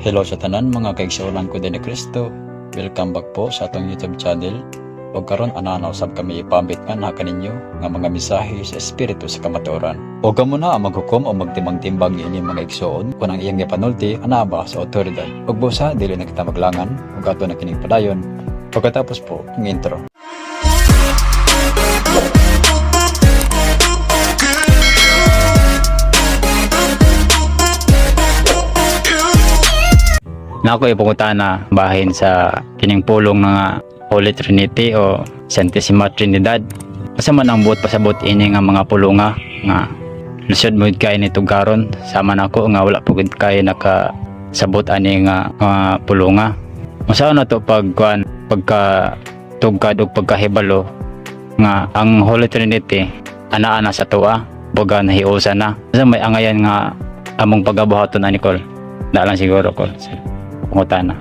Hello sa tanan, mga kaigsuonan ko din ni Kristo. Welcome back po sa atong YouTube channel. Ug karon ana na usab kami ipambit nga na kaninyo nga mga mensahe sa espiritu sa kamatuoran. Ug kamo na ang maghukom o magtimbang-timbang niini, mga igsoon, kung ang iyang gipanulti anaa ba sa otoridad. Ug busa dili na kita maglangan ug ato na kining padayon pagkatapos po ng intro. Na ako ipangutana bahin sa kining pulong nga Holy Trinity o Santissima Trinidad. Asa man ang buot pasabot ini nga mga pulunga nga lisod mo kay ni tugaron sama nako nga wala pugid kay nakasabot ani nga mga pulunga. Unsa na to pag kuan, pagka tugkad og pagkahibalo nga ang Holy Trinity anaa na sa tuwa, baga nahiusa na? Asa may angayan nga among pagabuhaton ani, Kol? Da lang siguro ko pangutana.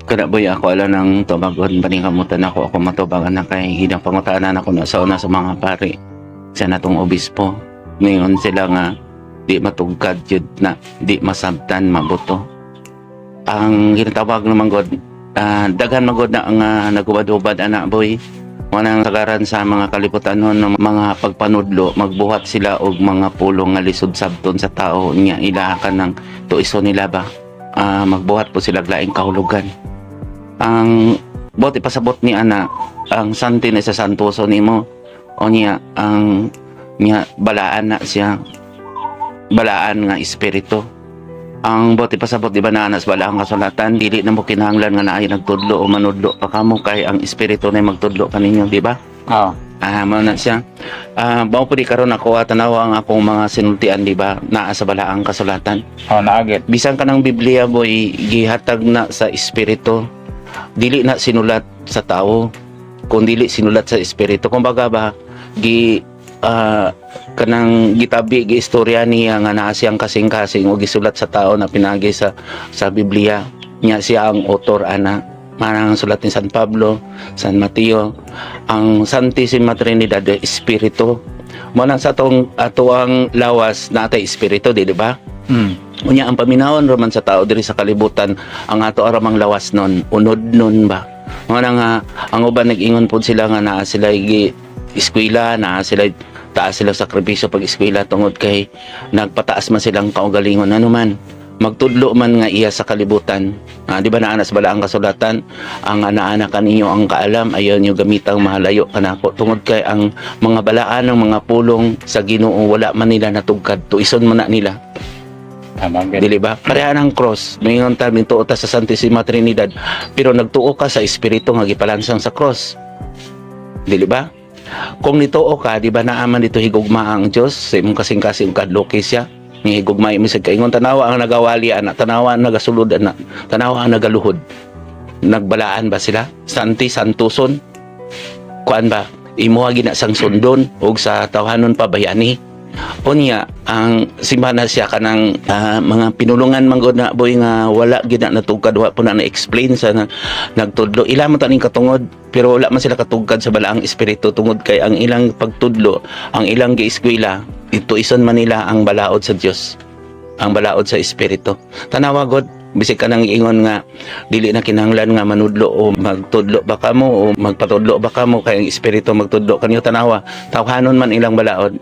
Kada boy, ako ala ng tubagon paningkamutan ako ako matubagan na kay hinang pangutana ako na sa una sa mga pari sa natong obispo. Ngayon sila nga di matugkad yun na di masabtan mabuto ang ginatawag naman god. Daghan man god na ang nagubad-ubad ana, boy. Manang sagaran sa mga kalibutan ng mga pagpanudlo, magbuhat sila og mga pulong nga lisod sabton sa tao nya ilahakan ng tuiso nila ba. Magbuhat po sila og laing kahulugan. Ang buot ipasabot ni ana, ang santi na sa santoso nimo o niya ang niya balaan na siya, balaan nga espiritu. Ang buot ipasabot, di ba, na ana sa balaang kasulatan, dili na mo kinahanglan nga naay nagtudlo o manudlo pa kamo kay ang espiritu na magtudlo kaninyo, di ba? Oo. Mao na siya. Mao pud karon ako at tanawa ang akong mga sinultian, di ba, naa sa balaang kasulatan. Oh, naagit. Bisan kanang Biblia, boy, gihatag na sa espiritu, dili na sinulat sa tao kung dili sinulat sa espiritu. Kumbaga ba, gi kanang gitabi, gi istorya niya nga naa siyang kasing-kasing o gisulat sa tao na pinagi sa Biblia nya. Siya ang author ana. Manang sulat ni San Pablo, San Mateo, ang Santissima Trinidad, espiritu. Mo nang sa atong atoang lawas natay espiritu, di ba? Unya ang paminawon raman sa tao diri sa kalibutan, ang ato aramang lawas nun, unod nun ba. Mao na nga ang uban nag-ingon pod sila nga naa sila gi eskwela, naa sila taas sila sakripisyo pag eskwela tungod kay nagpataas man silang kaugalingon. Ano man magtudlo man nga iya sa kalibutan. Di ba naa na sa balaang kasulatan, ang ana-ana kaninyo ang kaalam, ayaw niyo gamitang mahalayo kanako tungod kay ang mga balaan ng mga pulong sa Ginoo wala man nila natugkad, tuison man na nila. Tama gid. Dili ba? Pareha ng cross. Mingon ta mintuo ta sa Santissima Trinidad, pero nagtuo ka sa espiritu nga gipalansang sa cross. Dili ba? Kung nituo ka, di ba naaman dito higugma ang Dios sa imong kasing-kasing, kadloki siya. Nga higugma imo sa kaingon, tanawa ang nagawali ana, tanawa ang nagasulod ana, tanawa ang nagaluhod. Nagbalaan ba sila? Santi santuson. Kuan ba? Imuha gina sang sundon ug sa tawhanon pa bayani. Unya ang simbahan na siya kanang mga pinulungan man gud na, boy, nga wala gid na natugkad, wa po na na-explain sa nagtudlo. Ila man taning katungod, pero wala man sila katugkad sa balaang espiritu tungod kay ang ilang pagtudlo, ang ilang gieskwela, ito ison man nila ang balaod sa Dios, ang balaod sa espiritu. Tanawa god, bisig ka nang ingon nga dili na kinahanglan nga manudlo o magtudlo ba kamo o magpatudlo ba kamo kay ang espiritu magtudlo kanyo, tanawa tawhanon man ilang balaod.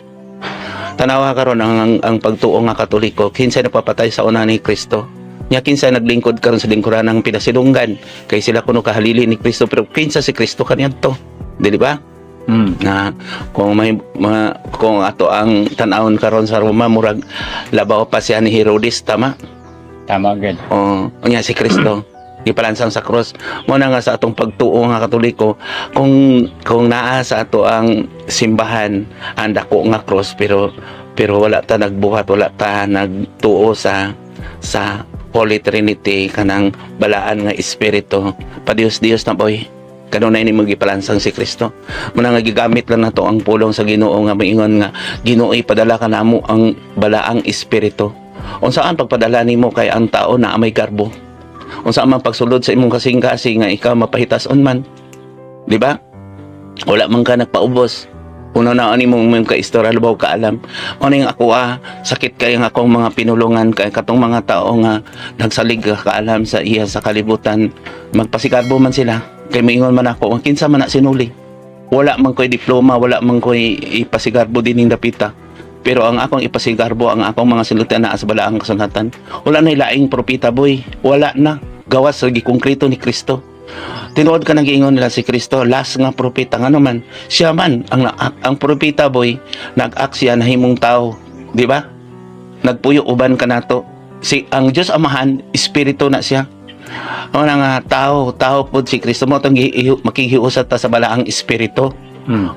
Tanawa karon ang pagtuo nga Katoliko, kinsa napapatay sa una ni Kristo? Nya kinsa naglingkod karon sa lingkuran ng pinasilunggan? Kay sila kuno kahalili ni Kristo, pero kinsa si Kristo kaniadto? Dili ba? Na kung may ma, kung ato ang tan-awon karon sa Roma, murag labaw pa siya ni Herodes, tama? Tama gid. O unya si Kristo gipalansang sa cross. Mo na nga sa atong pagtuo nga Katoliko, kung naa sa ato ang simbahan ang dako nga cross, pero pero wala ta nagbuhat, wala ta nagtuo sa Holy Trinity, kanang balaan nga espiritu, padios Dios na, boy, kanunay ni mo gipalansang si Kristo. Mo na nga gigamit lang nato ang pulong sa Ginoo nga maingon nga, "Ginoo, ipadala ka namo ang balaang espiritu." Unsaan pagpadala nimo kay ang tao na may garbo? Unsa man pagsulod sa imong kasing-kasing nga ikaw mapahitas-on man, di ba? Wala man ka nagpaubos. Una na ani mong mong kaistorya, labaw kaalam. Ano yung ako sakit kay ang akong mga pinulungan kay katong mga tao nga nagsalig ka kaalam sa iya sa kalibutan, magpasigarbo man sila. Kay moingon man ako, ang kinsa man na sinuli. Wala man ko'y diploma, wala man ko'y ipasigarbo dining dapita. Pero ang akong ipasigarbo, ang akong mga sinultian naa sa balaang kasulatan. Wala na laing propeta, boy. Wala na. Gawas sa gikongkreto ni Kristo. Tinuod ka nang giingon nila si Kristo, last nga propeta nga naman. Siya man ang propeta, boy, nag-act siya nahimong tao, di ba? Nagpuyo uban kanato. Si ang Dios Amahan, espiritu na siya. Ano nga tao, tao pod si Kristo mo tong makighiusa ta sa balaang espiritu.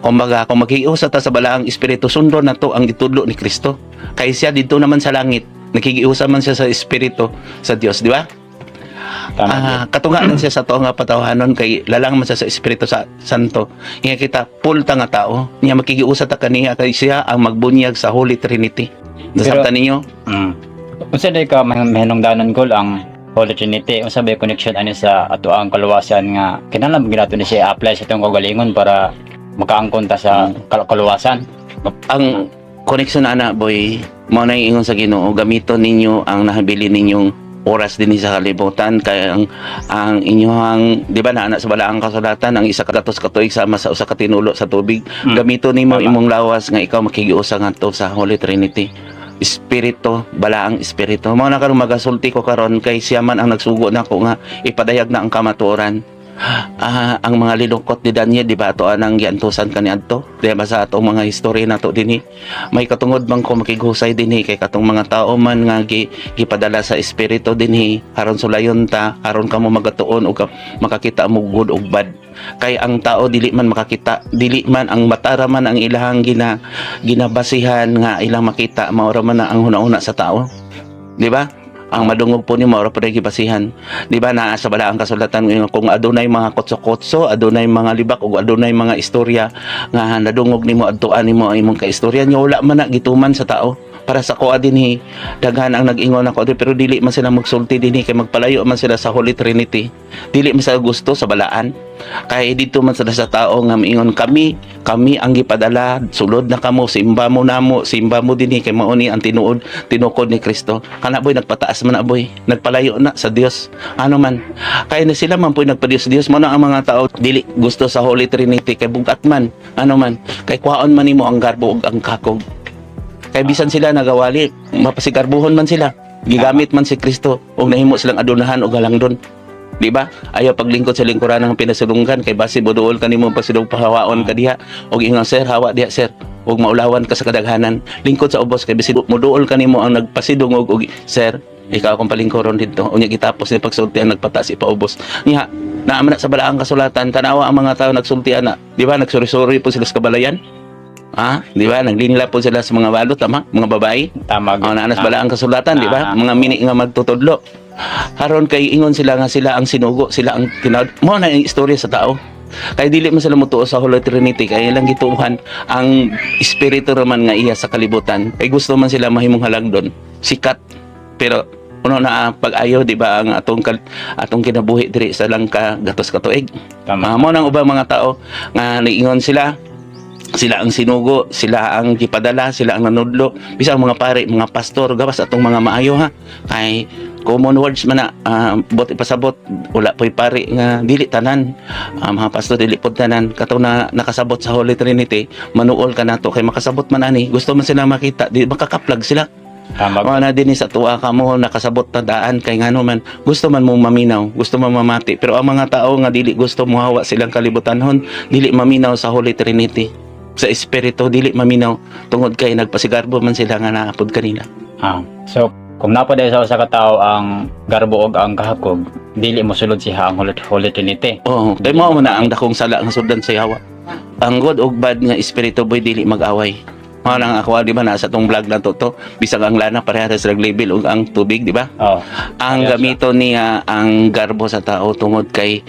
Kumbaga, kung maghiusa ta sa balaang espiritu, sundon na to ang gitudlo ni Kristo. Kay siya dito naman sa langit, nakikiusa man siya sa espiritu sa Dios, di ba? Tama. Ah, katunga lang siya sa tuo nga patawhanon kay lalang man siya sa Espiritu sa Santo. Nga kita full ta nga tao. Nya makigiusa ta kaniya kay siya ang magbunyag sa Holy Trinity. Nasabtan ninyo? Unsa day ka mahinungdanon gol ang Holy Trinity? Unsa ba yung connection ani sa ato ang kaluwasan nga kinahanglan ba ginato ni siya i-apply sa itong kaugalingon para makaangkon ta sa kaluwasan? Ang connection na ana, boy, mao na yung ingon sa Ginoo, gamiton ninyo ang nahabilin ninyong oras din sa kalibutan kay ang inyong, di ba, na ana sa balaang kasulatan ang 100 ka tuig sama sa usa ka tinulo sa tubig. Gamiton nimo imong lawas nga ikaw makigiusa ngadto sa Holy Trinity, espiritu, balaang espiritu. Mao na karon magasulti ko karon kay siya man ang nagsugo nako nga ipadayag na ang kamatuoran. Ang mga lilukot ni Daniel, di ba, ato anang giantusan kaniadto, di ba, sa atong mga history nato dinhi? May katungod man ko makighusay dinhi kay katong mga tao man nga gipadala sa espiritu dinhi aron sulayon ta, aron kamo magatuon og makakita mo good ug bad, kay ang tao dili man makakita, dili man ang matara man ang ilahang ginabasihan nga ilang makita, mao ra man na ang hunahuna sa tao, di ba? Ang madungog po ni mao ra po gibasihan, di ba? Naa sa balaang kasulatan nga kung adunay mga kotso-kotso, adunay mga libak ug adunay mga istorya nga nadungog nimo, adtuan nimo ang imong kaistorya nya wala man na gituman sa tao. Para sa kuha dinhi, daghan ang nag-ingon ako pero dili man sila magsulti dinhi kay magpalayo man sila sa Holy Trinity, dili man sila gusto sa balaan, kay dito man sila sa tao nga miingon, "Kami, kami ang gipadala, sulod na kamo, simba mo namo, simba mo dinhi kay mao ni ang tinuod tinukod ni Kristo." Kana, boy, nagpataas man na, boy, nagpalayo na sa Dios. Ano man kay na sila man poy nagpa-Dios Dios. Mo na ang mga tao dili gusto sa Holy Trinity kay bugat man. Ano man kay kwaon man nimo ang garbo ug ang kakog, kay bisan sila nagawali, mapasigarbuhon man sila, gigamit man si Kristo ug nahimo silang adunahan og halangdon, di ba? Ayaw paglingkod sa lingkuran ng pinasulunggan kay basi moduol kanimo pasidog pahawaon ka diha og ingon, "Sir, hawa diha, sir," ug maulawan ka sa kadaghanan. Lingkod sa ubos kay basi moduol kanimo ang nagpasidungog og, "Sir, ikaw akong palingkuron didto." Unya gitapos ni pagsulti ang nagpataas ipaubos niya. Naa man na sa balaang kasulatan. Tanawa ang mga tao nagsulti ana, di ba? Nagsuri-suri po sila sa kabalayan. Di ba? Naglinla po sila sa mga balot, tama? Mga babae. Tama. Oh, naa na sa balaang kasulatan, di ba? Ah. Mga mini nga magtutudlo. Haron kay ingon sila nga sila ang sinugo, sila ang tinawag. Mo na yung istorya sa tao. Kay dili man sila motuo sa Holy Trinity kay ilang gituohan ang espiritu raman nga iya sa kalibutan. Kay gusto man sila mahimong halangdon, sikat. Pero puno na pag-ayo, di ba, ang atong kinabuhi diri sa lang ka gatos ka tuig. Tama. Mo nang ubang mga tao nga niingon sila, sila ang sinugo, sila ang gipadala, sila ang nanudlo. Bisan ang mga pare, mga pastor, gawas atong mga maayo ha. Kay common words man na, bot ipasabot, wala po'y pare nga dili tanan. Mga pastor dili pod tanan katong na nakasabot sa Holy Trinity, manuol ka nato kay makasabot man ani, gusto man sila makita, di makakaplag sila. Tama. Mao na din sa tuwa ka mo nakasabot na daan kay ngano man gusto man mo maminaw, gusto man mamati. Pero ang mga tao nga dili gusto mohawa silang kalibutanhon, dili maminaw sa Holy Trinity. Sa espiritu dili maminaw tungod kay nagpasigarbo man sila nga naapod kanila. So kung napaday sa usa ka tawo ang garbo og ang kahakog, dili mo sulod siya ang Holy Trinity. Oo, kay mao man na ang dakong sala nga sudlan sa yawa. Ang good ug bad nga espiritu, boy, dili mag-away. Mao lang ako, di ba, nasa tong vlog na to to, bisag ang lana pareha sa label ug ang tubig, di ba? Oh. Ang Kaya gamito niya ang garbo sa tao tungod kay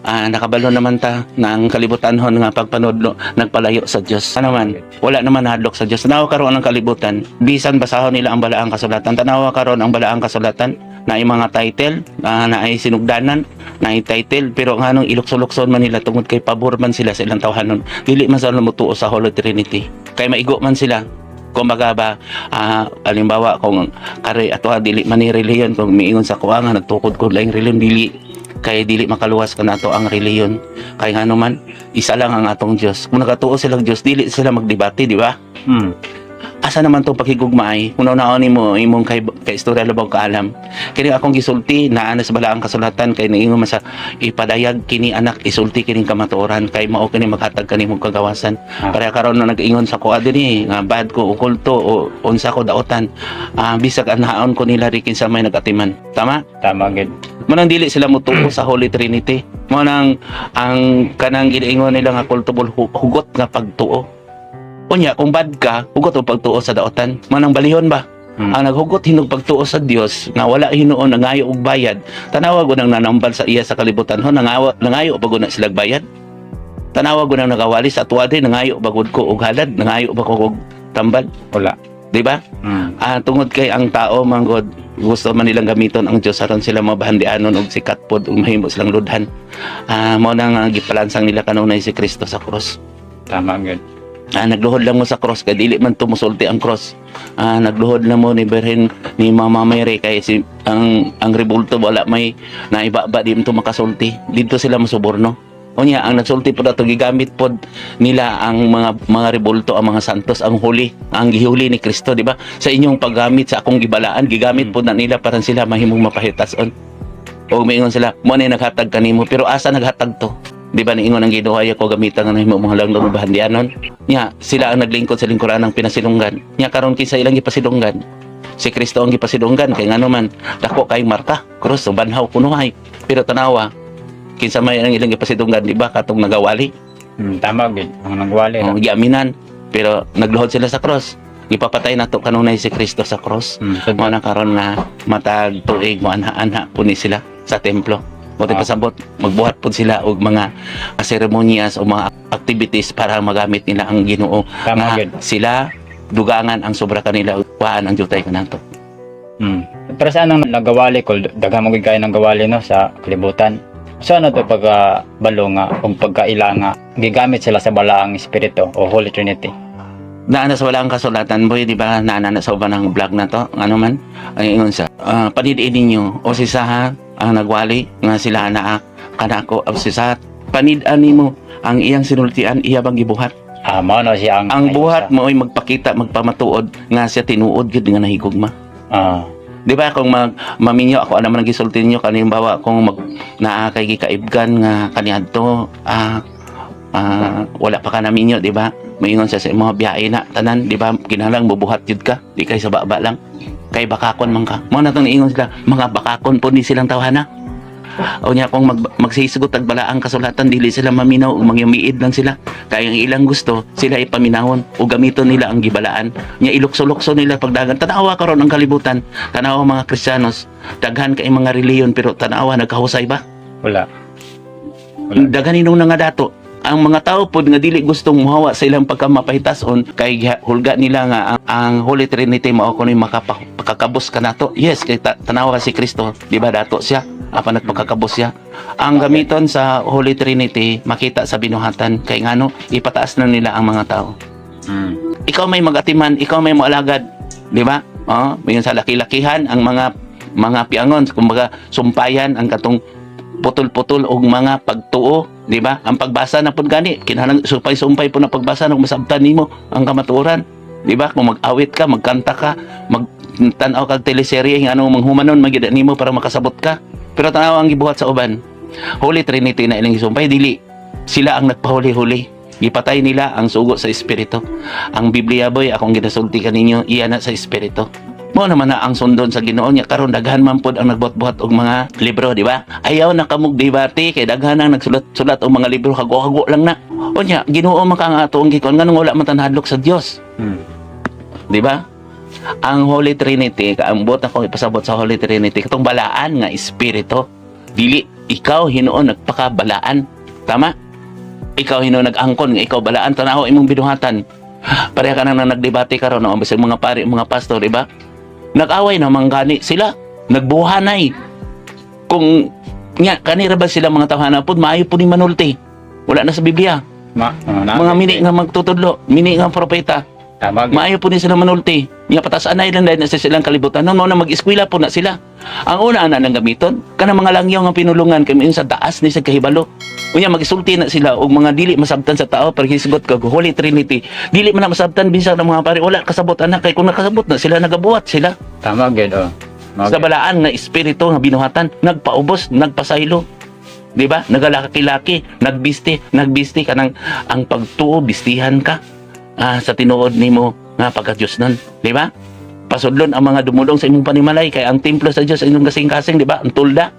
nakabalo naman ta na ang kalibutanhon nga pagpanudlo nagpalayo sa Dios. Ano man, wala naman hadlok sa Dios. Tanawa karon ang kalibutan, bisan basahon nila ang balaang kasulatan. Tanawa karon ang balaang kasulatan, Naay mga title, naay sinugdanan, naay title, pero nganong ilukso-lukson man nila? Tungod kay pabor man sila sa ilang tawhanon. Dili man sila motuo sa Holy Trinity. Kay maigo man sila. Kumbaga ba, alimbawa kung kare ato dili man ni relihiyon, kung miingon sa kuha nga nagtukod ko laing relihiyon, dili kay dili makaluwas kanato ang relihiyon. Kay ngano man, isa lang ang atong Dios. Kung nagatuo silang Dios, dili sila magdebate, di ba? Asa naman tong paghigugmaay kung naon nimo imong kay istorya labaw kaalam? Kini akong gisulti naa na sa balaang kasulatan, kay niingon man sa ipadayag kini, anak, isulti kining kamatuoran kay mao kini maghatag kanimo kagawasan. Pareha karon na nag-ingon sa kuha dinhi nga bad ko okulto o unsa ko daotan, bisag anaon ko nila ri kinsa may nagatiman, tama? Tama gid. Mao nang dili sila motuo sa Holy Trinity. Mao nang ang kanang giniingon nila nga cultible, hugot nga pagtuo. Unya, kung bad ka, hugot og pagtuo sa daotan. Mao nang balihon ba? Ang naghugot hinog pagtuo sa Dios nga wala hinuon nangayo og bayad. Tanawa gud ang nanambal sa iya sa kalibutan ho, nangawa nangayo pa gud na sila bayad. Tanawa gud ang nagawali sa tuwa din, nangayo ba gud ko og halad, nangayo ba ko og tambal, Wala. Di ba? Tungod kay ang tao manggod gusto man nilang gamiton ang Dios aron sila mabahandianon og sikat pod ug mahimo silang ludhan. Mao na nga gipalansang nila kanunay si Kristo sa cross. Tama gid. Nagluhod lang mo sa cross kay dili man tumusulti ang cross. Nagluhod lang mo ni Birhen ni Mama Mary kay si ang rebulto wala may naibaba, di man to makasulti. Dito sila mosuborno. Unya ang nagsulti pod ato, gigamit pod nila ang mga rebulto, ang mga santos, ang huli, ang gihuli ni Kristo, di ba? Sa inyong paggamit sa akong gibalaan, gigamit pod na nila para sila mahimong mapahitason. O maingon sila, mo na naghatag kanimo, pero asa naghatag to? Di ba niingon ang Ginoo, "Ayaw ko gamitan nga nahimo mga lang bahandianon"? Nya, sila ang naglingkod sa lingkuran ng pinasilunggan. Nya karon kinsa ilang gipasilunggan? Si Kristo ang gipasilunggan kay ngano man dako kay marka, krus o banhaw kunuhay. Pero tanawa, kinsa may ang ilang gipasilunggan, di ba katong nagawali? Tama gid. Ang nagwali. Oh, giaminan. Pero nagluhod sila sa cross. Gipapatay nato kanunay si Kristo sa cross. Mo na karon nga matag tuig mo anha-anha puni sila sa templo. Mo pasabot magbuhat pud sila og mga seremonyas o mga activities para magamit nila ang Ginoo. Tama Nga gid. sila dugangan ang sobra kanila, kuhaan ang jutay kanato. Pero sa anong nagawali ko, daghan mo gid kayo ng gawali no sa kalibutan. So ano to pagka balo nga o pagkaila nga gigamit sila sa balaang espiritu o Holy Trinity? Naa na sa walang kasulatan, boy, di ba? Naa na sa uban ng vlog na to. Ano man, ay ingon sa panidiin ninyo o si Saha ang nagwali nga sila naa kanako o si Saha, panid-an nimo ang iyang sinultian, iya bang gibuhat? Mao no siya ang Ang buhat mo ay magpakita, magpamatuod nga siya tinuod gyud nga nahigugma. Di ba kung mag maminyo ako, ano man ang gisulti ninyo kalimbawa kung mag naa kay gikaibgan nga kaniadto, wala pa ka naminyo, di ba? Maingon siya sa imo, biyahe na tanan, di ba? Kinahanglan bubuhat jud ka, di kay sa baba lang. Kay bakakon man ka. Mo na tong niingon sila, mga bakakon po ni silang tawhana. O niya kung magsisigu't ag balaang kasulatan, dili sila maminaw ug mangyumiid lang sila. Kaya ang ilang gusto, sila ipaminawon o gamiton nila ang gibalaan. Nya ilukso-lukso nila pagdagan. Tanawa karon ang kalibutan. Tanawa mga Kristiyanos, daghan kay mga reliyon pero tanawa, nagkahusay ba? Wala. Wala. Daghan inong nga dato. Ang mga tao pod nga dili gustong muhawa sa ilang pagkamapahitason kay hulga nila nga ang Holy Trinity mao kuno makapakakabos kanato. Yes, kay tanawa si Kristo, di ba dato siya? Apan nagpakakabos siya. Ang gamiton sa Holy Trinity makita sa binuhatan kay ngano ipataas na nila ang mga tao. Ikaw may magatiman, ikaw may moalagad, di ba? Oh, mayon sa laki-lakihan ang mga piangon, kumbaga sumpayan ang katong putol-putol og mga pagtuo, di ba? Ang pagbasa na pud gani, kinahanglan sumpay-sumpay po na pagbasa nung masabtan nimo ang kamatuoran, di ba? Kung mag-awit ka, magkanta ka, magtan-aw kag teleserye nga ano manghumanon magyud nimo para makasabot ka. Pero tanaw ang gibuhat sa uban. Holy Trinity na ilang gisumpay, dili sila ang nagpahuli-huli. Gipatay nila ang sugo sa espiritu. Ang Biblia, boy, akong ginasulti kaninyo, iya na sa espiritu. Mo naman na ang sundon sa Ginoo niya karon daghan man pod ang nagbuhat-buhat og mga libro, di ba? Ayaw na kamog debate kay daghan ang nagsulat-sulat og mga libro, hago-hago lang na. Unya, Ginoo man ka nga atoong gikon, nganong wala man tanhadlok sa Dios, di ba? Ang Holy Trinity, kaambot ako ipasabot sa Holy Trinity, katong balaan nga espiritu. Dili ikaw hinuon nagpakabalaan. Tama? Ikaw hinuon nag-angkon nga ikaw balaan, tanaw imong binuhatan. Pareha ka nang nagdebate karon no, bisag mga pari, mga pastor, di ba? Nag-away naman gani sila. Nagbuhanay. Kung nya kanira ba sila mga tawhana pod, maayo po ni manulti. Wala na sa Biblia. Ma, oh, na, Mga mini nga magtutudlo, mini nga propeta. Tama gyud. Maayo po ni sila manulti. Nga patasan na ilang dahil na sa silang kalibutan. Noon na mag-eskwela po na sila. Ang una ana nang gamiton, kanang mga langyaw nga pinulungan kay sa taas ni sa kahibalo. Unya magisulti na sila og mga dili masabtan sa tao para hisgot kag Holy Trinity. Dili man na masabtan bisan ng mga pare, wala kasabot anak, kay kung nakasabot na sila, nagabuhat sila Tama gyud, oh. Mao sa gyud. balaan nga espiritu nga binuhatan, nagpaubos, nagpasaylo. Di ba? Nagalaki-laki, nagbisti, nagbisti kanang ang pagtuo, bistihan ka sa tinuod nimo nga pagka Dios nun, di ba? Pasudlon ang mga dumulong sa imong panimalay kay ang templo sa Dios sa inyong kasing-kasing, di ba? Ang tulda,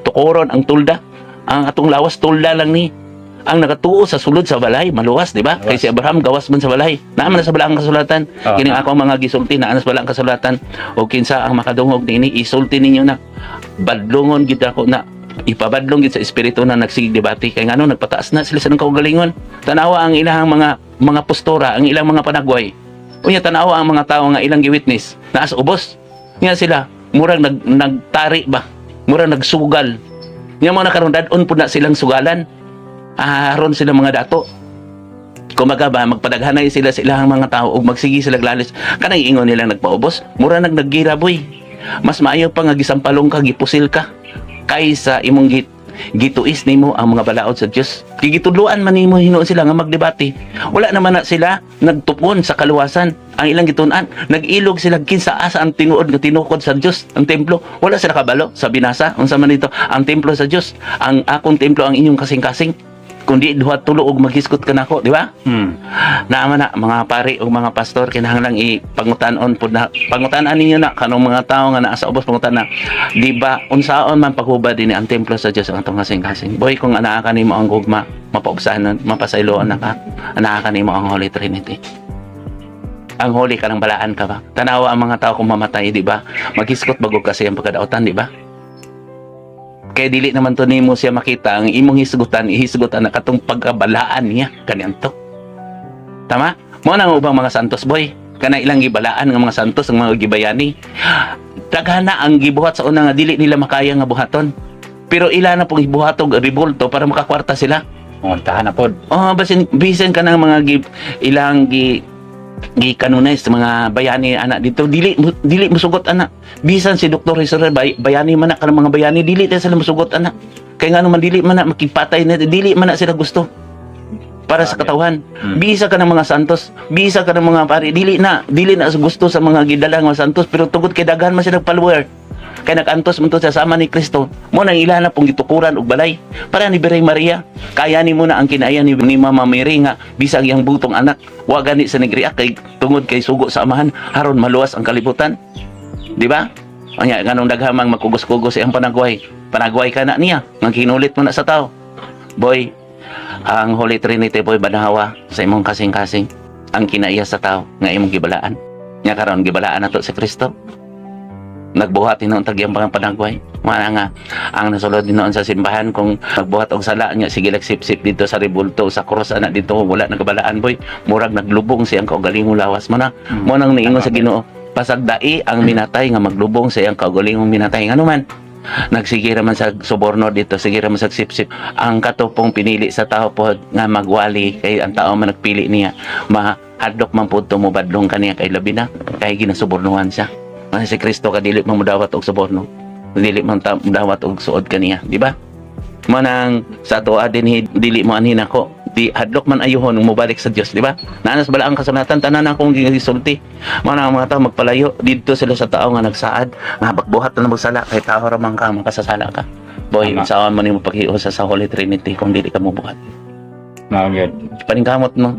tukoron ang tulda. Ang atong lawas tulda lang ni. Ang nakatuo sa sulod sa balay, maluwas, di ba? Maluwas. Kay si Abraham gawas man sa balay. Naa man na sa balaang kasulatan. Kini ako ang mga gisulti naa na sa balaang kasulatan. O kinsa ang makadungog niini, isulti ninyo na badlongon gid ako na, ipabadlong gid sa espiritu na nagsigig debate kay ngano nagpataas na sila sa ilang kaugalingon. Tanawa ang ilang mga postura, ang ilang mga panagway. Unya tanawa ang mga tao nga ilang giwitness naas ubos. Nya sila murag nagtari ba? Murag nagsugal. Nya mga nakaron dad-on pud na silang sugalan. Aron sila mga dato. Kumaga ba, magpadaghanay sila sa ilang mga tao ug magsige sila lalis. Kanang ingon nila nagpaubos, mura naggira, boy. Mas maayo pa nga gisampalong ka, gipusil ka kaysa imong gituis nimo ang mga balaod sa Dios. Gigitudloan man nimo hinuon sila nga magdebate. Wala naman na sila nagtupon sa kaluwasan. Ang ilang gitun-an, nag-ilog sila kinsa asa ang tinuod nga tinukod sa Dios, ang templo. Wala sila kabalo sa binasa. Unsa man dito, ang templo sa Dios, ang akong templo ang inyong kasing-kasing. Kundi duha tulo og maghisgot ka nako, di ba? Naama na mga pari o mga pastor, kinahanglan ipangutan-on pud na, pangutan-an ninyo na kanong mga tao nga naa sa ubos, pangutan na, di ba, unsaon man paghubad dinhi ang templo sa Dios ang atong kasing-kasing? Boy, kung anaa ka nimo ang gugma, mapaubsanon, mapasayloan na ka. Anaa ka nimo ang Holy Trinity, ang holy ka ng balaan ka ba? Tanawa ang mga tao kung mamatay, di ba? Maghiskot bago kasi ang pagkadautan, di ba? Kaya dili naman to nimo siya makita ang imong hisgutan, ihisgutan na katong pagkabalaan niya kanianto. Tama? Mo na ang ubang mga santos, boy. Kana ilang gibalaan nga mga santos, ang mga gibayani. Daghan na ang gibuhat sa una nga dili nila makaya nga buhaton. Pero ila na pong gibuhatog rebulto para makakwarta sila. Oh, tahan na pod. Oh, basin bisan ka ng mga ilang gi gikanunay sa mga bayani anak dito, dili musugot ana. Bisan si Dr. Jesus, bayani man na kanang mga bayani, dili ta sila musugot ana, kay ngano man dili man na makipatay na, dili man na sila gusto para sa katawhan. Bisa ka ng mga santos, bisa ka ng mga pari, dili na gusto sa mga gidala nga santos, pero tungod kay daghan man sila follower, kay nakantos man to sa sama ni Kristo, mo nang ila na pong gitukuran og balay para ni Birheng Maria. Kaya ni mo na ang kinaya ni Mama Mary nga bisag iyang butong anak wa gani sa nagreact kay tungod kay sugo sa amahan haron maluwas ang kalibutan, di ba? Anya nganong daghamang magkugos-kugos iyang panagway, panagway ka na niya nga kinulit mo na sa tao, boy. Ang Holy Trinity, boy, banhawa sa imong kasing-kasing ang kinaiya sa tao nga imong gibalaan. Nya karon gibalaan nato si Kristo, nagbuhat hinuon tag iyang mga panagway. Mana nga ang nasulod hinuon sa simbahan, kung nagbuhat og sala niya, sige nagsip-sip dito sa rebulto sa krus ana dito, wala nagabalaan, boy. Murag naglubong siyang kaugalingong lawas mo na. Mo nang niingon sa Ginoo, pasagdai ang minatay nga maglubong sa iyang kaugalingong minatay. Ngano man nagsige raman sa suborno dito, sige raman sa sipsip. Ang katupong pinili sa tao po nga magwali, kay ang tao man nagpili niya, mahadlok man po mo badlong kaniya, kay labi na kay ginasubornuhan siya. Kasi si Kristo kadili man modawat og suborno, dili man ta modawat og suod kaniya, di ba? Manang sa atoa din dili mo anhin ako, di hadlok man ayuhon mobalik sa Dios, di ba? Naanas bala ang kasulatan tanan akong gisulti. Manang ang mga tao magpalayo didto sila sa tao nga nagsaad nga bagbuhat na magsala, kay tao ra man ka, makasasala ka, boy. Unsaon man nimo paghiusa sa Holy Trinity kung dili ka mobuhat? Mao gyud. Paningkamot mo.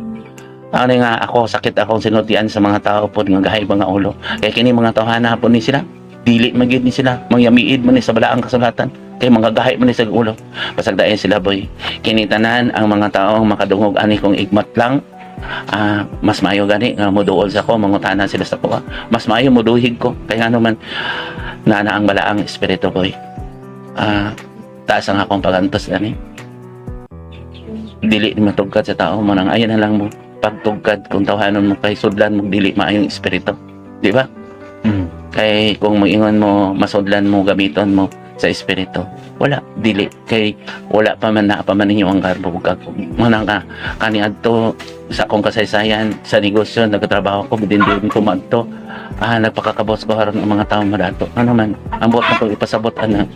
Ano nga ako, sakit akong sinultian sa mga tao pod nga gahay mga ulo. Kay kini mga tawhana po ni sila, dili magyud ni sila, mangyamiid man ni sa balaang kasulatan. Kay mga gahay man ni sa ulo. Pasagdain sila, boy. Kini tanan ang mga taong makadungog ani kong igmat lang, mas maayo gani nga moduol sa ko, mangutana sila sa kuha. Mas maayo moduhig ko. Kay ngano man naa na ang balaang espiritu, boy. Taas ang akong pagantos ani. Dili ni matugkad sa tao mo nang ayan na lang mo pagtugkad kung tawhanon mo kay sudlan mo dili maayong espiritu, di ba? Kay kung moingon mo, masudlan mo, gamiton mo sa espiritu. Wala, dili kay wala pa man, naa pa man ninyo ang garbo ug kagko. Muna ka kaniadto sa akong kasaysayan sa negosyo, nagtrabaho ko din din ko madto. Nagpakakabos ko aron ang mga tao madato. Ano man, ambot na ko ipasabot ana.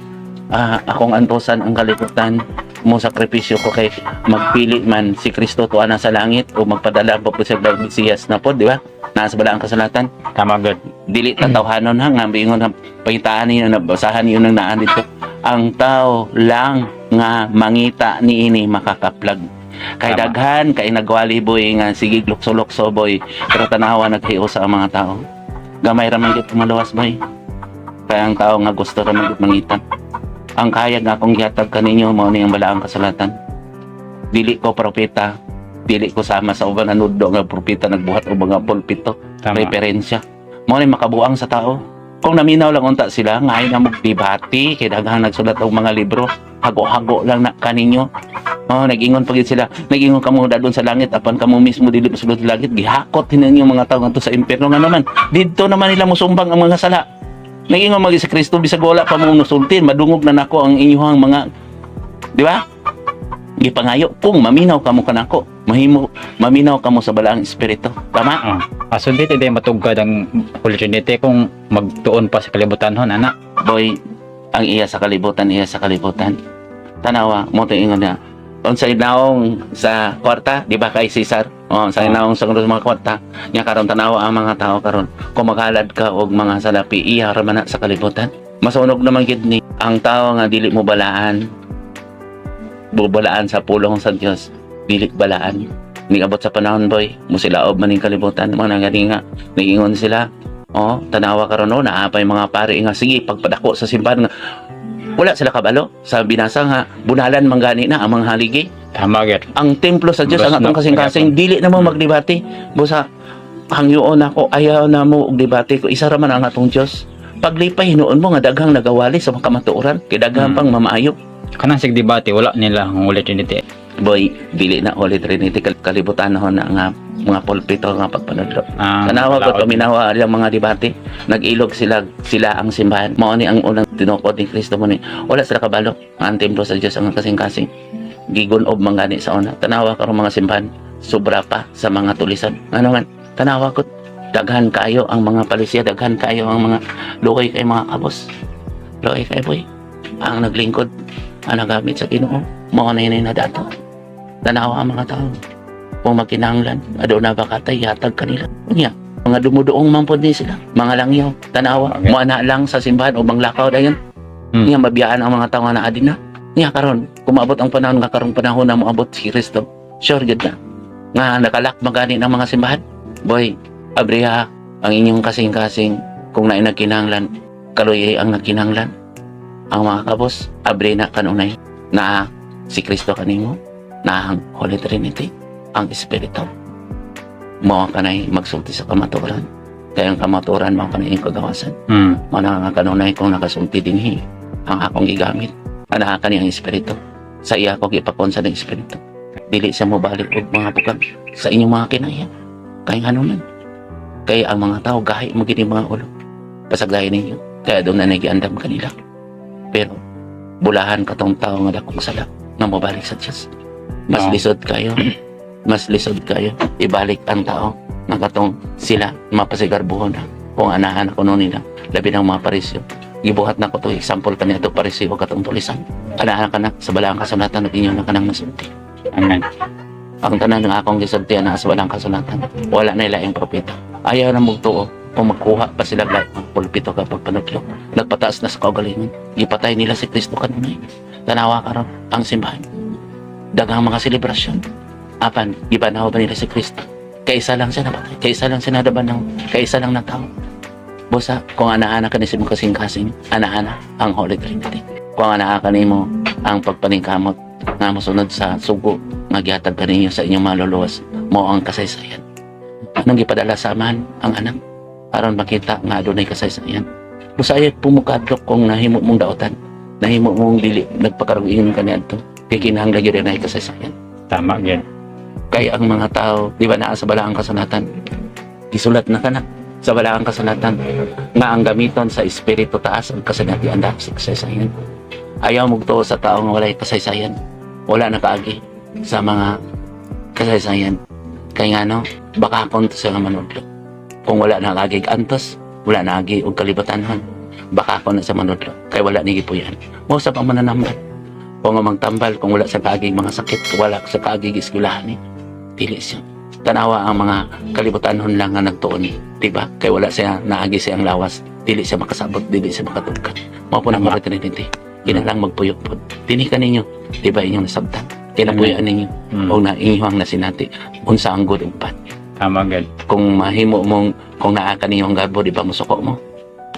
Akong antosan ang kalibutan mo, sakripisyo ko kay magpili man si Kristo tuwa na sa langit o magpadala pa po sa Mesiyas na po, di ba? Nasa balaang kasulatan. Tama gud. Dili tatawhanon ha, nga bingon ha, pangitaan ninyo na basahan ninyo nang naan dito. Ang tao lang nga mangita niini makakaplag. Kay daghan kay nagwali, boy, nga sige lukso-lukso, boy, pero tanawa naghiusa ang mga tao. Gamay ra man gid maluwas, boy. Kaya ang tao nga gusto ra man gid mangita. Ang kayag nga akong gihatag kaninyo mao ni ang balaang kasulatan. Dili ko propeta, dili ko sama sa uban nanudlo nga propeta nagbuhat og mga pulpito, referensya. Mao ni makabuang sa tao. Kung naminaw lang unta sila, ngayon na magdebate, kay daghang nagsulat og mga libro, hago-hago lang na kaninyo. Oh, nag-ingon pa gid sila, nag-ingon kamo dadon sa langit apan kamo mismo dili mosulod sa langit, gihakot ninyo mga tao ngadto sa impierno nga naman. Didto naman nila mosumbang ang mga sala. Nag-ingon magi sa Kristo, bisag wala pa mo nusultin, madungog na nako ang inyuhang mga, di ba? Gipangayo kung maminaw kamo kanako, mahimo maminaw kamo sa balaang espiritu. Tama? Ah. Aso dili day matugkad ang Holy Trinity kung magtuon pa sa kalibutan hon ana. Boy, ang iya sa kalibutan, iya sa kalibutan. Tanawa, mo ingon niya. Unsay naong sa kwarta, di ba kay Cesar? Oh, unsay naong sa mga kwarta. Nya karon tanawa ang mga tao karon. Kung maghalad ka og mga salapi, iya ra man na sa kalibutan. Masunog naman gid ni ang tao nga dili mo balaan. Bubalaan sa pulong sa Dios, dili balaan. Niabot sa panahon, boy, musilaob man ning kalibutan, mga nagani nga niingon sila. Oh, tanawa karon no, naapay mga pare nga sige pagpadako sa simbahan nga wala sila kabalo sa binasa nga bunalan man gani na ang mga haligi. Tama gid. Ang templo sa Dios ang Bas atong na- kasing-kasing, dili na mo magdebate. Busa hangyoon ako, ayaw na mo og debate ko, isa ra man ang atong Dios. Paglipay hinuon mo nga daghang nagawali sa mga kamatuoran kay daghang pang mamaayo. Kanang sig debate wala nila ang Holy Trinity. Boy, dili na Holy Trinity, kalibutan na nga mga pulpito nga pagpanudlo. Tanawa ko laot. paminawa ang mga debate. Nag-ilog sila sila ang simbahan. Mao ni ang unang tinukod ni Kristo mo ni. Wala sila kabalo. Ang templo sa Dios ang kasing-kasing. Gigunob man gani sa una. Tanawa karon mga simbahan sobra pa sa mga tulisan. Ano man? Tanawa ko daghan kayo ang mga palisiya, daghan kayo ang mga luoy kay mga kabos. Luoy kay, boy. Ang naglingkod, ang nagamit sa Ginoo, mao na yun na dato. Tanawa ang mga tao. Kung magkinahanglan, aduna ba katay, yatag kanila. Unya, mga dumuduong man pod ni sila, mga langyaw, tanawa, moana lang sa simbahan o manglakaw dayon. Nya mabiyaan ang mga tao nga naa din na. Nya karon, kumabot ang panahon nga karong panahon na moabot si Kristo. Sure gid na. Nga nakalak magani ng mga simbahan. Boy, abriha ang inyong kasing-kasing kung naay nagkinahanglan, kaluyay ang nagkinahanglan. Ang mga kabos, abre na kanunay na si Kristo kanimo, na ang Holy Trinity, ang Espiritu. Mao kanay magsulti sa kamatuoran. Kaya ang kamatuoran mao kanay iyong kagawasan. Mao na nga kanunay kung nakasulti dinhi ang akong gigamit. Ana kani ang Espiritu. Sa iya ko gipakon sa ng Espiritu. Dili siya mobalik og mga bukag sa inyong mga kinaya. Kay ngano man. Kay ang mga tao gahi mo gini mga ulo. Pasagdayon ninyo. Kaya doon na nagiandam kanila. Pero bulahan katong tao nga dakong sala nga mobalik sa Dios. Mas lisod kayo. Mas lisod kayo. Ibalik ang tao nga katong sila mapasigarbuhon na kung anahan ako noon nila. Labi ng mga parisyo. Gibuhat na ko to example kaniya to parisyo katong tulisan. Anahan ka na sa balaang kasulatan ug inyo na kanang nasulti. Amen. Ang tanan ng akong gisulti na sa balaang kasulatan. Wala na ilaing propeta. Ayaw na magtuo kung magkuha pa sila lahat ng pulpito kapag panutlo. Nagpataas na sa kaugalingon. Gipatay nila si Kristo kanunay. Tanawa karon ang simbahan. Daghang mga selebrasyon. Apan, gibanaw ba nila si Kristo? Kaysa lang siya napatay. Kaysa lang siya nadabanaw. Kaysa lang natao. Busa, kung ana-ana ka ni sa imong kasing-kasing, ana-ana ang Holy Trinity. Kung ana ka nimo ang pagpaningkamot nga mosunod sa sugo nga gihatag kaninyo sa inyong maluluwas, mao ang kasaysayan. Anong gipadala sa amahan ang anak aron makita nga adunay kasaysayan. Busa ay pumukadlok kung nahimo mong daotan, nahimo mong dili nagpakaroon kaniadto. Kay kinahanglan gyud na kasaysayan. Tama gid. Kay ang mga tao, di ba naa sa balaang kasulatan, gisulat na kana. Sa balaang kasulatan nga ang gamiton sa espiritu taas ang kasanatian sa kasaysayan. Ayaw mugtuo sa tao nga walay kasaysayan. Wala nakaagi sa mga kasaysayan. Kay ngano, baka konto sa nga manudlo. Kung wala nakaagi antos, wala naagi og kalibutanhon. Baka ako na sa manudlo. Kay wala ni gipuy-an. Mao sa ang mananambal. Kung nga magtambal, kung wala sa kaagig mga sakit, wala sa kaagig eskwelahan ni. Dili siya. Tanawa ang mga kalibutanhon lang nga nagtuon ni. Diba? Kay wala siya naagi siyang lawas. Dili siya makasabot, dili siya makatugkad. Mao po na Tama. Holy Trinity. Kinahanglang magpuyok pod. Dinhi ka ninyo. Diba inyong nasabtan? Kinapuy-an ninyo. O na inyong nasinati. Unsa ang good ug bad. Tama gud. Kung mahimo mong, kung naa ka ninyong garbo, di ba musuko mo?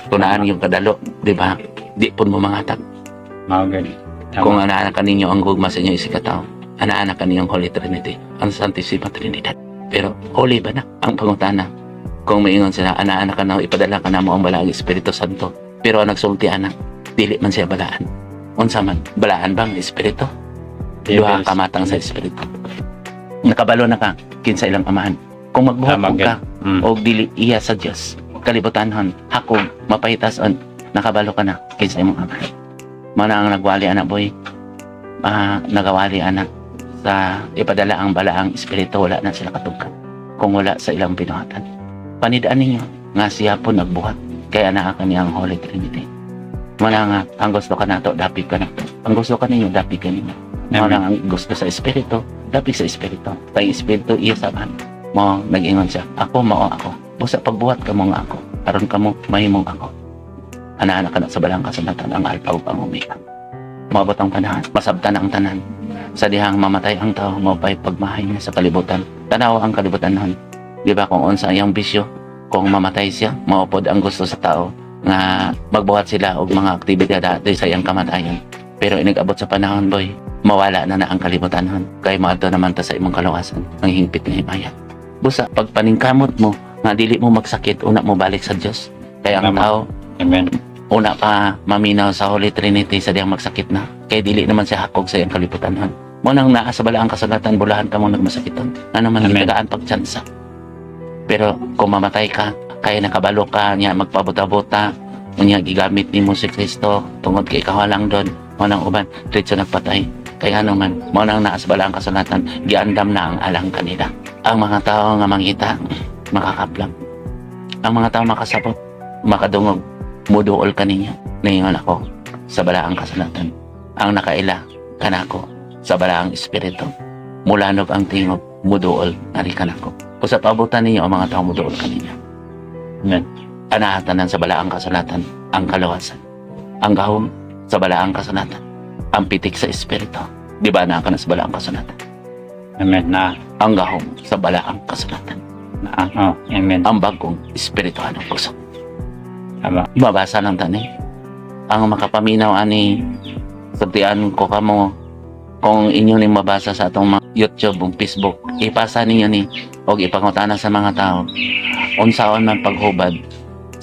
Kung naa ninyong kadalo, di ba? Di pud mo mangatag. Mao gud. Tama. Kung anaa ka ninyo ang gugma sa inyo isikataw, anaa ka ninyong Holy Trinity, ang Santissima Trinidad. Pero holy ba na ang pangutana? Kung maingon sila, anaa ka na, ipadala ka na mo ang balaang Espiritu Santo. Pero ang nagsulti ana, dili man siya balaan. Unsa man, balaan bang Espiritu? Duha ka matang sa Espiritu. Nakabalo na ka, kinsa ilang amahan. Kung magbuhat Tama, og ka, og dili iya sa Dios, kalibutanhon, hakog, mapahitason, nakabalo ka na kinsa imong amahan. Mana ang nagwali anak, boy. Ah, nagawali anak sa ipadala ang balaang espiritu, wala na sila katugkad kung wala sa ilang binuhatan. Panidaan ninyo nga siya po nagbuhat kaya naa kani ang Holy Trinity. Mana nga ang gusto ka nato, dapit ka nato. Ang gusto ka ninyo, dapit ka ninyo. Mana Amen. ang gusto sa espiritu, dapit sa espiritu. Kay espiritu iya sa man. Mo nag-ingon siya, ako mao ako. Busa pagbuhat ka mo nga ako, aron ka mo mahimong ako. Ana-ana ka na sa balang kasulatan ang alpha ug ang omega. Moabot ang panahon, masabtan ang tanan. Sa dihang mamatay ang tao, mao pa'y pagmahay niya sa kalibutan. Tanawa ang kalibutan nun. Di ba kung unsa iyang bisyo, kung mamatay siya, mao pod ang gusto sa tao nga magbuhat sila og mga aktibidad dati sa iyang kamatayon. Pero inigabot sa panahon, boy, mawala na na ang kalibutan hon. Kay moadto naman ta sa imong kalawasan, ang hingpit nga himaya. Busa, pagpaningkamot mo, nga dili mo magsakit, una mo balik sa Dios. Kaya ang Tama. tao, Amen. una pa maminaw sa Holy Trinity sa diyang magsakit na. Kay dili naman siya hakog sa iyang kalibutan hon. Mo nang naa sa balaang kasulatan, bulahan ka mo nagmasakiton. Ano man Amen. gitagaan pagtsansa. Pero kung mamatay ka, kaya nakabalo ka niya magpabuta-buta, unya gigamit nimo si Kristo tungod kay ikaw lang doon. Mo nang uban diretso nagpatay. Kaya ano man, mo nang naa sa balaang kasulatan, giandam na ang alang kanila. Ang mga tao nga mangita, makakaplam. Ang mga tao makasabot, makadungog, muduol kaninyo. Ningon ako sa balaang kasulatan. Ang nakaila kanako sa balaang espiritu. Mulanog ang tingog, muduol nari kanako. Kung sa pabutan ninyo ang mga tao muduol kaninyo. Amen. Anahatanan sa balaang kasulatan ang kalawasan. Ang gahom sa balaang kasulatan. Ang pitik sa espiritu. Di ba naa ka na sa balaang kasulatan? Amen. Na. Ang gahom sa balaang kasulatan. Na. Oh, amen. Ang bagong espirituhanong kusog. Tama. Mabasa lang tani. Ang makapaminaw ani sultian ko kamo kung inyo ning mabasa sa atong mga YouTube ug Facebook, ipasa ninyo ni og ipangutana sa mga tao unsaon man paghubad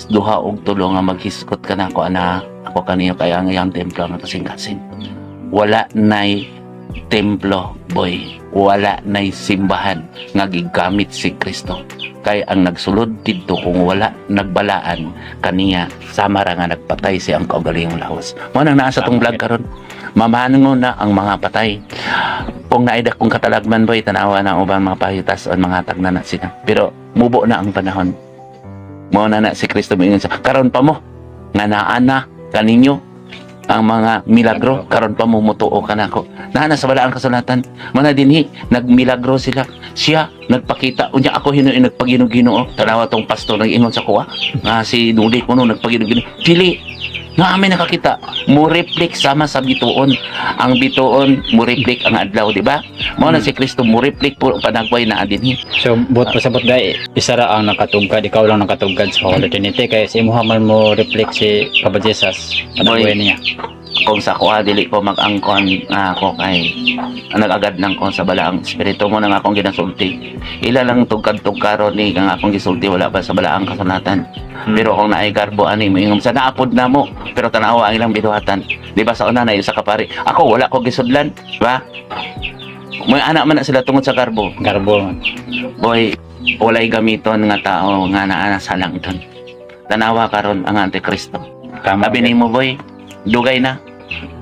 duha og tulo nga maghiskot ka nako ana ako kaniyo kay ang iyang templo ang kasing-kasing. Wala nay templo, boy. Wala nay simbahan nga gigamit si Kristo kay ang nagsulod didto kung wala nagbalaan kaniya sama ra nga nagpatay si ang kaugalingong lawas. Mo nang naa sa tong vlog karon, mamahango na ang mga patay. Kung naida kong katalagman, boy, tanawa na ang ubang mga pahitas on mga tagna na sila, pero mubo na ang panahon. Mo na na si Kristo moingon sa karon pa mo nga naa na kaninyo ang mga milagro, karon pa mo mutuo kanako. Naa na sa balaang kasulatan. Mana dinhi nagmilagro sila, siya nagpakita, unya ako hinuon nagpaginoo-ginoo. Tanawa tong pastor nag-ingon sa kuha nga si Duli kuno nagpaginoo-ginoo. Dili nga may nakakita mo reflect sama sa bituon. Ang bituon mo reflect ang adlaw, di ba? Mao na si Kristo mo reflect po panagway na dinhi. So, buot pasabot dai, isa ra ang nakatugkad, ikaw lang nakatugkad sa Holy Trinity kay sa imuha man mo reflect si Papa Jesus. Panagbuhay niya. Kung sa kuha dili ko mag-angkon nga ako kay nag-agad lang ko sa balaang espiritu mo nang akong ginasulti. Ila lang tugkad-tugkaron ni kang akong gisulti wala pa sa balaang kasulatan. Pero kung naay garbo ani moingon sa naapod na mo, pero tanawa ang ilang binuhatan. Di ba sa una na isa ka pare, ako wala ko gisudlan, di ba? May anak man na sila tungod sa garbo. Garbo man. Boy, Walay gamiton nga tao nga naa sa langton. Tanawa karon ang Antikristo. Tama. Sabi nimo, boy, dugay na.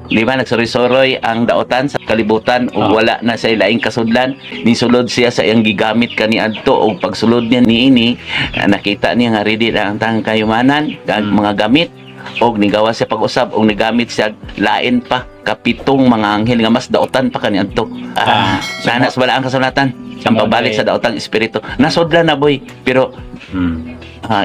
Di ba nagsuroy-suroy ang daotan sa kalibutan ug wala na sa ilaing kasudlan, nisulod siya sa iyang gigamit kaniadto, ug pagsulod niya niini, nakita niya nga ready na ang tang kayumanan kag mga gamit, og nigawa siya pag-usab og nigamit siya lain pa kapitong mga anghel nga mas daotan pa kaniadto. So Sana sa balaang kasulatan So, ang pagbalik sa daotang espiritu. Nasudlan na, boy, pero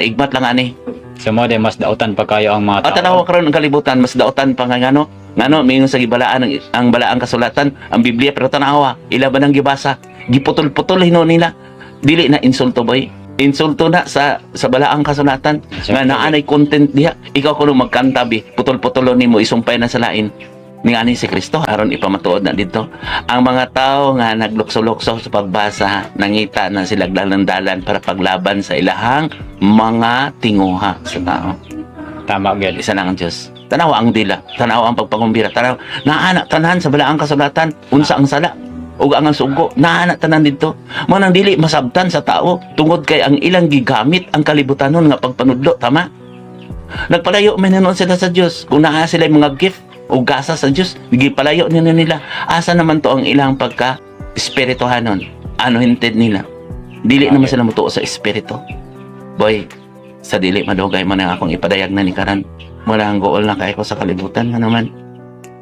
igmat lang ani. So mo mas dautan pa kayo ang mga At tao. tanawa karon ang kalibutan, mas daotan pa nga ngano. Ngano mingon sa gibalaan ang balaang kasulatan, ang Biblia, pero tanawa, ila ba nang gibasa? Giputol-putol hinuon nila. Dili na insulto, boy. Insulto na sa balaang kasulatan nga naa nay content diha. Ikaw kuno magkanta bi, putol-putolon nimo, isumpay na sa lain. Ni ani si Kristo aron ipamatuod na didto. Ang mga tao nga naglukso-lukso sa pagbasa, nangita na sila dalan para paglaban sa ilahang mga tinguha sa tao. Tama gyud. Isa lang ang Diyos. Tanawa ang dila, tanawa ang pagpangumbira, tanawa naana tanan sa balaang kasulatan unsa ang sala ug ang sugo, naana tanan didto. Mo nang dili masabtan sa tao tungod kay ang ilang gigamit ang kalibutanon nga pagpanudlo, tama? Nagpalayo man noon sila sa Dios. Kung naa sila yung mga gift o gasa sa Dios, gipalayo nila nila. Asa naman to ang ilang pagka espirituhanon? Anointed nila. Dili naman sila mutuo sa espiritu. Boy, sa dili madugay mo na akong ipadayag na ni karan. Wala ang gool na kay ko sa kalibutan nga naman.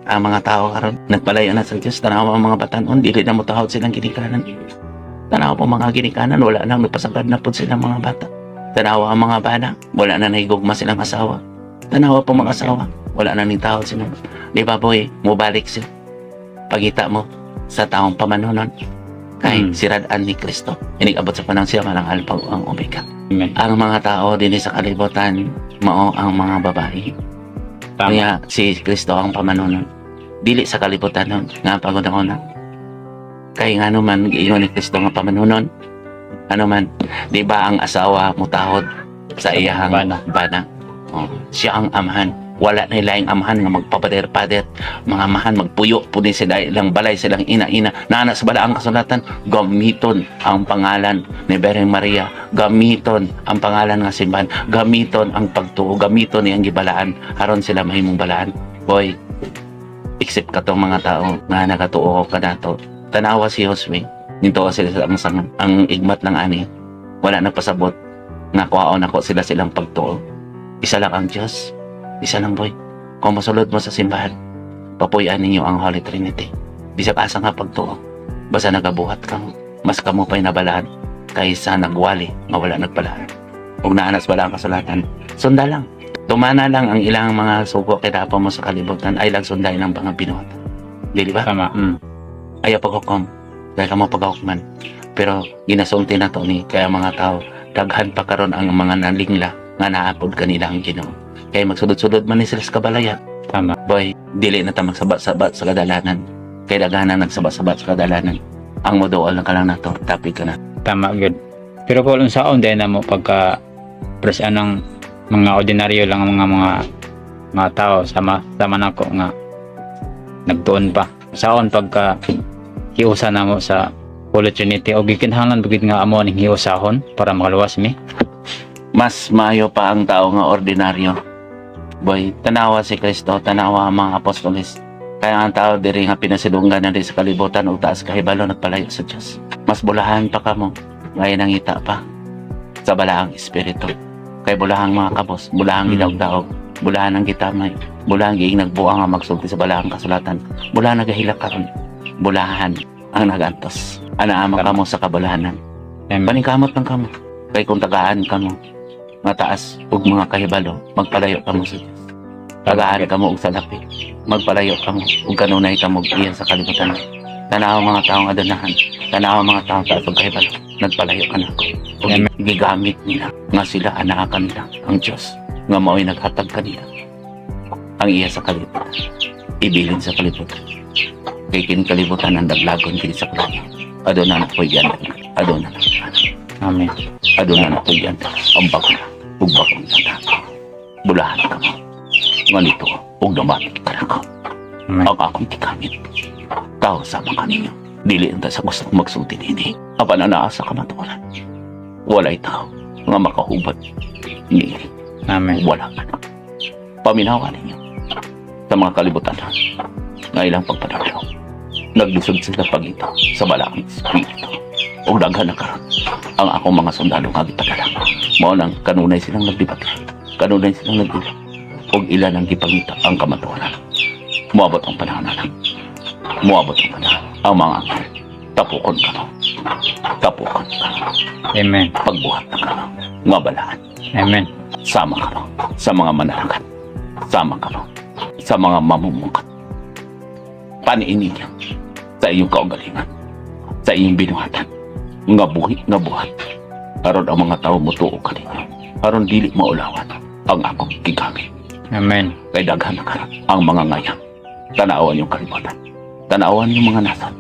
Ang mga tao karon nagpalayo na sa Dios. Tanawa ang mga batanon, dili na motahod silang ginikanan. Tanawa po mga ginikanan, wala na nagpasagad na pud silang mga bata. Tanawa ang mga bana, wala na nahigugma silang asawa. Tanawa po mga asawa, wala na nitahod sila. Di ba, boy, mubalik sila. Pagita mo sa taong pamanunon kay sirad-an ni Kristo. Inigabot sa panahon, siya man ang Alpha ug ang Omega. Amen. Ang mga tao din sa kalibutan, mao ang mga babae. Tama. Kaya si Kristo ang pamanunon. Dili sa kalibutan nun, nga paguna-una. Kay nga naman, giingon ni Kristo nga pamanunon. Ano man, di ba ang asawa mutahod sa iyahang Bana. bana? Oh, siya ang amahan. Wala na ilaing amahan nga magpapader-pader. Mga amahan magpuyo po din sila ilang balay silang ina-ina. Naana sa balaang kasulatan, gamiton ang pangalan ni Bereng Maria. Gamiton ang pangalan nga simbahan. Gamiton ang pagtuo. Gamiton niyang gibalaan. Aron sila mahimong balaan. Boy, except katong mga tao nga nakatuo ka nato. Tanawa si Josue. Nito sila sa ang sangan. Ang igmat lang ani. Wala na pasabot. Nga kuhaon ako sila silang pagtuo. Isa lang ang Diyos. Isa lang, boy. Kung masulod mo sa simbahan, papuyan ninyo ang Holy Trinity. Bisag asa nga pagtuo. Basta nagabuhat ka mo. Mas kamo pa'y nabalaan kaysa nagwali nga wala nagbalaan. Ug naanas wala ang kasulatan. Sunda lang. Tumana lang ang ilang mga sugo kay dapat mo sa kalibutan ay lang sunday ng mga binuhat. Dili ba? Tama. Ayaw paghukom. Dahil kamo paghukman. Pero ginasulti na to ni kaya mga tao daghan pa karon ang mga nalingla nga naapod kanila ang Ginoo. Kaya magsulod-sulod man ni sila sa kabalayan. Tama. Boy, dili na ta magsabat-sabat sa kadalanan. Kay daghan ang nagsabat-sabat sa kadalanan. Ang moduol na ka lang nato, tapi ka na. Tama gyud. Pero kung unsaon din na mo pagka pres anang mga ordinaryo lang ang mga tao sama sama nako nga nagtuon pa. Saon pagka hiusa na mo sa Holy Trinity o gikinahanglan ba gyud nga amo ning hiusahon para makaluwas mi? Mas maayo pa ang tao nga ordinaryo. Boy, tanawa si Kristo, tanawa ang mga apostoles. Kaya ang tao diri nga pinasilunggan na sa kalibutan ug taas kahibalo nagpalayo sa Dios. Mas bulahan pa kamo, ngayon nangita pa sa balaang espiritu. Kay bulahang mga kabos, bulahang gidaog-daog, bulahan ang gitamay, bulahan giing nagbuang nga magsulti sa balaang kasulatan, bulahan nagahilak karon, bulahan ang nagantos. Anaama kamo sa kabulahanan. Amen. Paningkamot lang kamo. Kay kung tagaan kamo, mataas ug mga kahibalo, magpalayo kamo sa Dios. Tagaan kamo og salapi, magpalayo kamo ug kanunay kamo og iya sa kalibutan. Tanaw ang mga taong adonahan, tanaw ang mga taong taas og kahibalo, nagpalayo ka nako. Ug Amen. gigamit nila nga sila anaa kanila ang Dios nga mao'y naghatag kanila ang iya sa kalibutan. Ibilin sa kalibutan. Kay kin kalibutan ang daglagon kini sa kalibutan. Aduna na ko'y giandan. Aduna na. Amen. Aduna na ko'y giandan. Ang bago na. Ug bagong tanda. Bulahan ka mo. Nga nito, ug namati ka na ko. Amen. Ang akong gigamit. Tao sama kaninyo. Dili unta sa gusto magsulti dinhi. Apan anaa sa kamatuoran. Walay tao nga makahubad niini. Amen. Wala ka na. Paminawa ninyo sa mga kalibutan nga ilang pagpadalaw. Naglisod sila pagita sa balaang espiritu. O daghan na karon ang akong mga sundalo nga gipadala. Mao nang kanunay silang nagdebate. Kanunay silang nagdebate. Og ilan ang gipangita ang kamatuoran. Moabot ang panahon na lang. Moabot ang panahon. Ang mga anghel. Tapukon kamo. Tapukon kamo. Amen. Pagbuhat na kamo. Nga balaan Amen. sama ka mo sa mga manalakat. Sama ka mo sa mga mamumungkat. Paniin ninyo sa iyong kaugalingan, sa iyong binuhatan, nga buhi nga buhat. Aron ang mga tao mutuo kaninyo. Aron dili maulawan ang akong gigamit. Amen. Kay daghan na karon ang mga ngayam. Tanawan yung kalibutan. Tanawan yung mga nasod.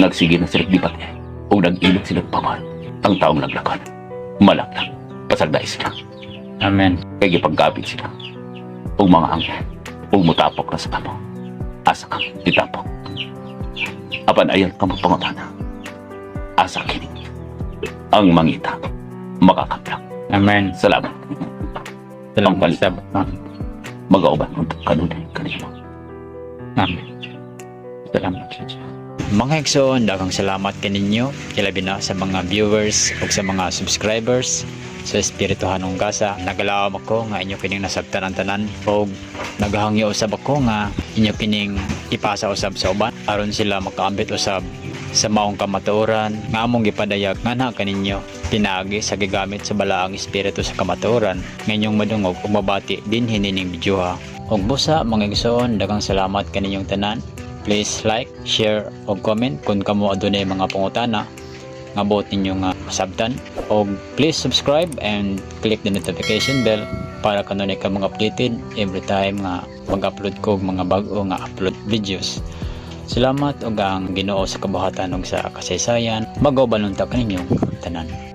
Nagsige na sila debate o nag-ilog sila pamahal. Ang taong naglakad. Malaklag. Pasagdai sila Amen. Kay gipagkapit sila ug mga anghel ug mutapok na sa kamo, asa ka itapok. Apan ayaw ka mo pangutana, asa kini ang mangita makakaplak. Amen. Salamat. Salamat Ang palit. sa Magauban unta kanunay kanimo. Amen. Salamat sa Diyos. Mga igsoon, daghang salamat kaninyo, ilabi na sa mga viewers ug sa mga subscribers sa Espirituhanong Gasa. Nagalawom ako nga inyo kining nasabtan ang tanan ug nagahangyo usab ako nga inyo kining ipasa usab sa uban aron sila makaambit usab sa maong kamatuoran nga among gipadayag nganha kaninyo pinaagi sa gigamit sa balaang espiritu sa kamatuoran nga inyong madungog ug mabati dinhi nining videoha. Ug busa, mga igsoon, daghang salamat kaninyong tanan. Please like, share ug comment kung kamo adunay mga pangutana nga buot ninyo nga masabtan. Og please subscribe and click the notification bell para kanunay ka mga updated every time nga mag-upload ko og mga bag-o nga upload videos. Salamat ug ang Ginoo sa kabuhatan ug sa kasaysayan mag-uban unta kaninyong tanan.